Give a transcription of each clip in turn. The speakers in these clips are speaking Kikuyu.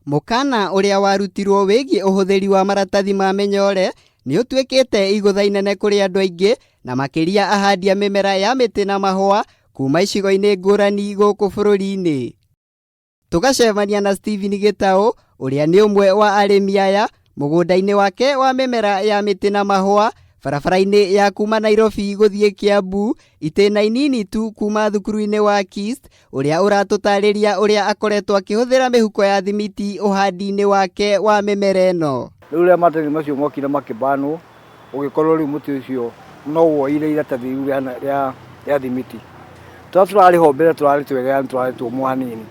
Mũkana ũrĩa warutirwo wĩgiĩ ũhũthĩri wa maratathi ma mĩnyore nĩ ũtuĩkĩte igũtha inene kũrĩ andũ aingĩ na makĩria ahandi a mĩmera ya mĩtĩ na mahũa kuma icigo-inĩ ngũrani gũkũ bũrũri-inĩ. Tũgacemania na Stephen Gĩtaũ ũrĩa nĩ ũmwe wa arĩmi aya mũgũnda-inĩ wake wa mĩmera ya mĩtĩ na mahũa barabara-inĩ ya kuma Nairobi gũthiĩ Kiambu itĩna inini tu kuma thukuru-inĩ wa KIST ũrĩa ũratũtarĩria ũrĩa akoretwo akĩhũthĩra mĩhuko ya thimiti ũhandi-inĩ wake wa mĩmera ĩno. Rĩu rĩrĩa maratathi macio mokire makĩbanwo, ũgĩkorwo rĩu mũtĩ ũcio no woire iratathi rĩu rĩa thimiti. Tũrĩa tũrarĩ ho mbere tũrarĩ twega na tũrarĩ tũmũ hanini,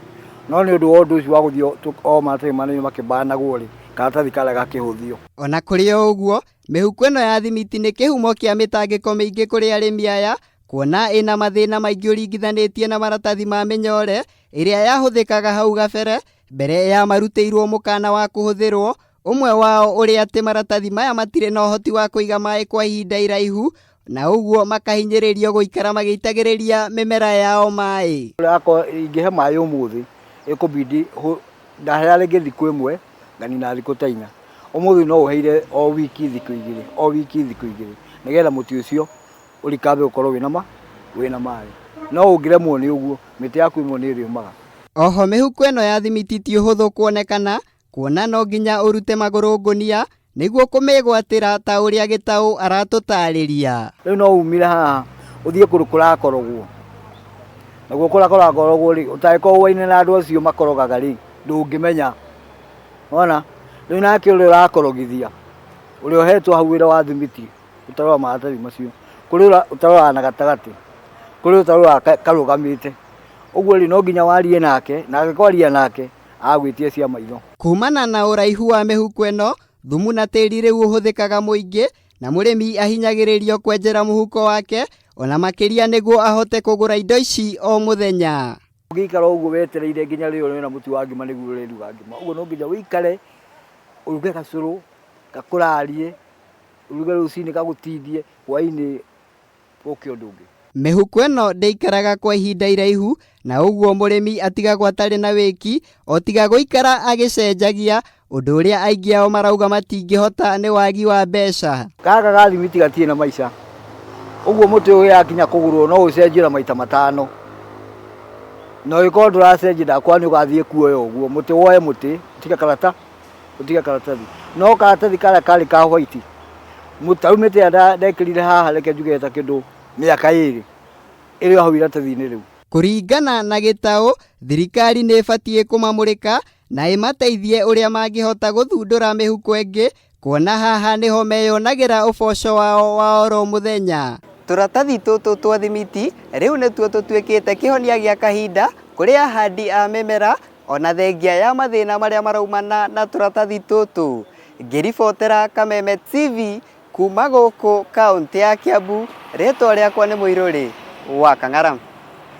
no nĩ ũndũ wa ũndũ ũcio wa gũthiĩ o maratathi manini makĩbanagwo rĩ, karatathi karĩa gakĩhũthio. Ona kũrĩ o ũguo, mĩhuko ĩno ya thimiti nĩ kĩhumo kĩa mĩtangĩko mĩingĩ kũrĩ arĩmi aya, kuona ĩna mathĩna maingĩ ũringithanĩtie na maratathi ma mĩnyore ĩrĩa yahũthĩkaga hau gabere mbere ya marutĩirwo mũkana wa kũhũthĩrwo, ũmwe wao ũrĩ atĩ maratathi maya matirĩ na ũhoti wa kũiga maĩ kwa ihinda iraihu na ũguo makahinyĩrĩrio gũikara magĩitagĩrĩria mĩmera yao maĩ. Akorwo ingĩhe maĩ ũmũthĩ ĩkũbidi ndahea rĩngĩ thikũ ĩmwe nganina thikũ ta inya. Ũmũthĩ no ũheire o wiki thikũ igĩrĩ, o wiki thikũ igĩrĩ nĩgetha mũtĩ ũcio ũrikambe ũkorwo wĩna ma wĩna maĩ. No ũngĩremwo nĩ ũguo mĩtĩ yaku ĩmwe nĩ ĩrĩũmaga. Oho mĩhuko ĩno ya thimiti ti ũhũthũ kuonekana kuona no nginya ũrute magũrũ ngũnia nĩguo kũmĩgwatĩra ta ũrĩa Gĩtaũ aratũtarĩria. Rĩu no umire haha ũthiĩ kũndũ kũrakorogwo, naguo kũrĩa kũrakorogwo rĩ, ũtangĩkorwo ũaine na andũ acio makorogaga rĩ, ndũngĩmenya. Wona? Rĩu nake ũrĩa ũrakorogithia, ũrĩa ũhetwo hau wĩra wa thimiti, ũtarora maratathi macio, kũrĩ ũtaroraga na gatagatĩ, kũrĩ ũtaroraga karũgamĩte. Ũguo rĩ, no nginya warie nake, na angĩkwaria nake, agwĩtie cia maitho. Kumana na ũraihu wa mĩhuko ĩno, thumu na tĩri rĩu ũhũthĩkaga mũingĩ na mũrĩmi ahinyagĩrĩrio kwenjera mũhuko wake ona makĩria nĩguo ahote kũgũra indo ici o mũthenya. Ũngĩikara ũguo wetereire nginya rĩrĩa ũrĩona mũtu wa ngima nĩguo ũrĩruga ngima, ũguo no nginya ũikare ũruge gacũrũ gakũrarie, ũruge rũcinĩ gagũtindie, hwainĩ gũke ũndũ ũngĩ. Mĩhuko ĩno ndĩikaraga kwa ihinda iraihu na ũguo mũrĩmi atigagwo atarĩ na wĩki o tiga gũikara agĩcenjagia, ũndũ ũrĩa aingĩ ao marauga matingĩhota nĩ wagi wa mbeca. Gaka ga thimiti gatirĩ na maica, ũguo mũtĩ ũyũ yakinya kũgũrwo no ũcenjio na maita matano, na ũngĩkorwo ndũracenjia ndakwĩra nĩ ũgathiĩ kuoya ũguo, mũtĩ woe mũtĩ ũtige karata ũtige karatathi, no karatathi karĩa karĩ ka white, ta rĩu mĩtĩ ĩrĩa ndekĩrire haha reke njuge ta kĩndũ mĩaka ĩrĩ, ĩrĩ o hau iratathi-inĩ rĩu. Kũringana na Gĩtaũ, thirikari nĩ ĩbatiĩ kũmamũrĩka na ĩmateithie ũrĩa mangĩhota gũthundũra mĩhuko ĩngĩ kuona haha nĩho meyonagĩra ũboco wao wa oro mũthenya. Tũratathi tũtũ twa thimiti rĩu nĩtuo tũtuĩkĩte kĩhonia gĩa kahinda kũrĩ ahandi a mĩmera ona thengia ya mathĩna marĩa maraumana na tũratathi tũtũ. Ngĩribotera Kameme TV kuma gũkũ kaũntĩ ya Kiambu, rĩtwa rĩakwa nĩ Mũirũrĩ wa Kang'ara.